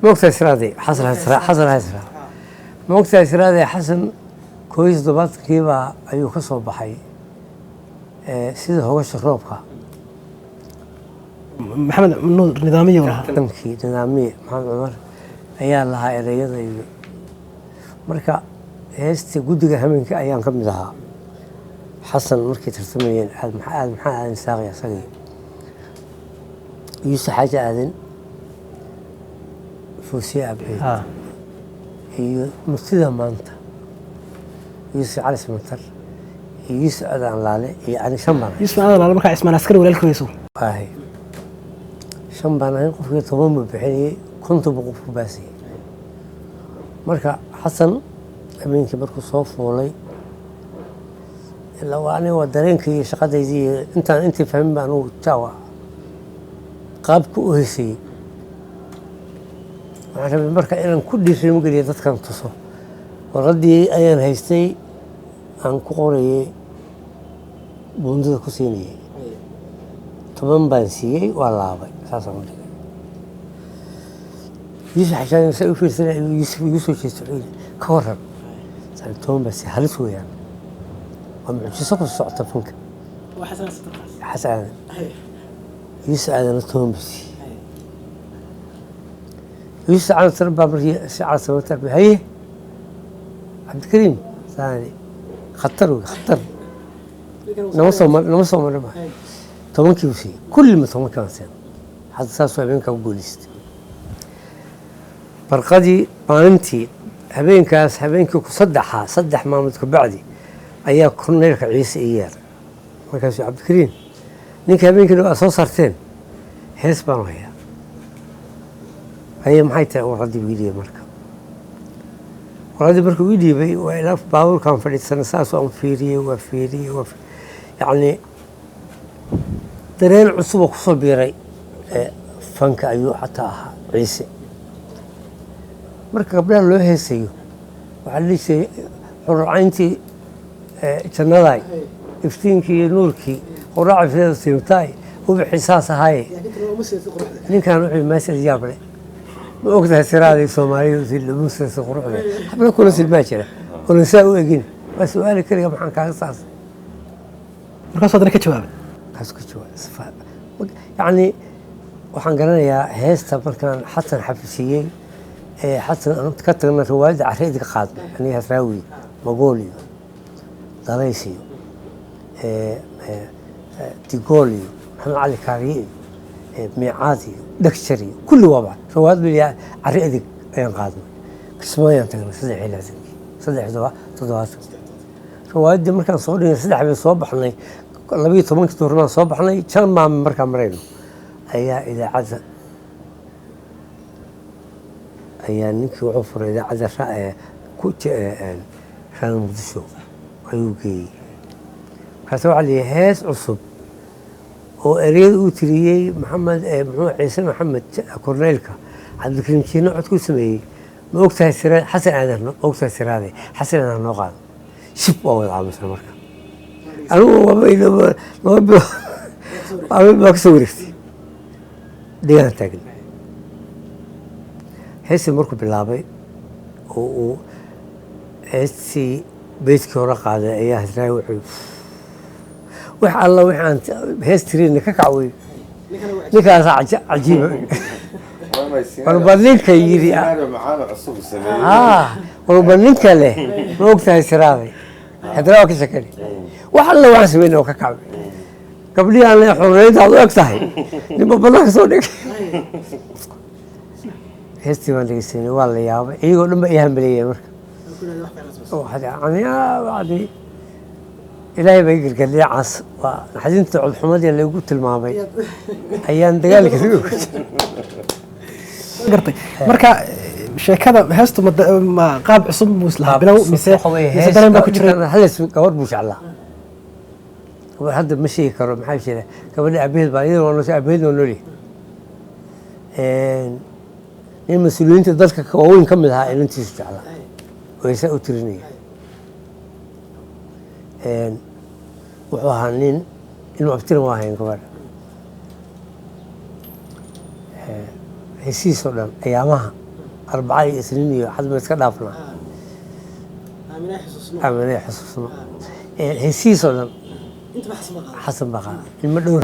Maogtahay Siraadey Xasan, Xasan Haysra, maogtahay Siraadey Xasan 71-kiibaa ayuu ka soo baxay sida hogasha roobka. Maxamed Nuur Nidaamiye uu lahaa. Dankii Nidaamiye Maxamed Cumar ayaa lahaa ereyada iyo marka heesta guddiga hameenka ayaan ka mid ahaa. Xasan markay tartamayeen aad maxaa Aadan Saaqi, asagii Yuusuf Xaaji Aadan, Foosiye Abeed iyo murtida maanta Yuusuf Cali Samatar iyo Yuusuf Aadan Laale iyo ani, shan baan ahay. Yuusuf Aadan Laale markaa Cismaan Askari walaalkii weyso. Ahay, shan baan ahayn. Qofkii 10 buu bixinayey, 50 buu qofku baasayey. Marka Xasan habeenkii markuu soo fuulay, ilaa waa aniga waa dareenkii iyo shaqadaydii iyo intaan intii fahmin ba anugu jaawa qaabka u heysayey. Waxaan rabay marka inaan ku dhiirimo geliyo dadkan, tuso warqaddii ayaan haystay aan ku qorayay buundada ku siinayay. 10 baan siiyey, waa laabay, saasaan u dhigay. Yuusuf Xashaan sa u fiirsanay ayuu Yuusuf igu soo jeestay, wuxuu yidhi, "Ka waran?" Saan 10 baa siiyey, halis weeyaan, waa mucjiso ku socota fanka. Xasan Aadan, Yuusuf Aadanna 10 buu siiyey. Yuusuf Cali Sar baa markii si Cali Samatar baa, "Haye Cabdikariim," saani, "khatar wey, khatar nama soo mar, nama soo marin ba." 10-kii buu siiyey, kulli ma 10-kii baan siin. Hadda saasuu habeenkaa ku guuleystay. Barqadii maalintii habeenkaas, habeenkii ku saddexaa, 3 maalmood ka bacdi ayaa korneylka Ciise ii yeeray. Markaasuu, "Cabdikariim, ninka habeenkii dhow aad soo saarteen hees baanu hayaa." "Haye, maxay tahay?" Warqaddii buu ii dhiibay. Marka warqaddii markuu ii dhiibay, waa ilaa baabuurkaan fadhiisanay, saasoo aan fiiriyey, waa fiiriyey, waa yacni dareen cusub oo kusoo biiray fanka ayuu xataa ahaa Ciise. Marka gabdhaha loo heesayo waxaa la dhihi jiray xururcayntii jannadaay, iftiinkii iyo nuurkii quraaca fideeda siimtaay, ubaxii saas ahaaye. Ninkan wuxuu maasal yaable, "Ma ogtahay Siraaday Soomaaliya lamusasa quruxda habla kula silmaa jira onan saa u egin?" Waa su-aali keliga, maxaan kaaga saas. Markaasuu haddana ka jawaabay. Kaas ka jawaab. Yacni waxaan garanayaa heesta markaan Xasan xafisiiyey ee Xasan aan ka tagna, riwaayadda carreedi ka qaadnay aniga, Hasraawi, Magool iyo Dalays iyo Digool iyo Maxamed Cali Kaariye iyo Miicaad iyo Dhegjar iyo kulli, waaba riwaayad baa Carri Adig ayaan qaadnay. Kismaayaan tagnay 63-kii, saddex iyo toddobaatankii. Riwaayaddii markaan soo dhignay, 3 bay soo baxnay, 12-kii duhurnaan soo baxnay. Jan maama markaan marayno ayaa idaacadda ayaa ninkii wuxuu furay idaacadda ku raada Muqdisho ayuu geeyey. Markaase waxaa la yihi hees cusub oo ereyada uu tiriyey Maxamed muxuu Ciise Maxamed korneylka, Cabdikariim Jiino cod ku sameeyey, "Ma ogtahay sira Xasan Aadan, ma ogtahay Siraade Xasan Aadan," noo qaado. Shib, waa wada aamusna. Marka anigu waaba 2 bilood baa kasoo wareegtay, dhigaan taagna. Heestii markuu bilaabay oo uu heestii beydkii hore qaaday ayaa Hasraawi wuxuu, "Wax alla wixii aan hees tirina ka kacwey, ninkaasaa cajiiba." Warba ninka yidhi, warba ninka leh, "Ma ogtahay Siraaday," haddana waa ka shakani. "Wax alla waxaan sameynay oo ka kacwey, gabdhihii aan le xoreyntaad u eg tahay, ninba bannaanka soo dhigay." Heestii baan dhegeysanay, waa la yaabay, iyagoo dhan ba ii hambaleeyay. Marka yani Ilaahay baa i gargaar dhinacaas, waa naxdinta codxumadii lagu tilmaamay ayaan dagaalka ku jiray. Gartay. Marka sheekada heestu ma qaab cusub buu islahaa bilow mise dareen baa ku jiray? Halis gabadh buu jeclaa, gabadh hadda ma sheegi karo maxaa jira. Gabadha aabaheed baa iyadana waa nooshay, aabaheedna waa noolyahay. Nin mas-uuliyiinta dalka waaweyn ka mid ahaa inantiisu jeclaa oo heesaa u tirinaya. Wuxuu ahaa nin ilmu abtiran waa ahayn gabadha. Heesihiisoo dhan ayaamaha Arbaca iyo Isniin iyo Axad ma iska dhaafnaa. Aaminay xusuusno. Heesihiisoo dhan Xasan baa qaada, ilmo dhowr.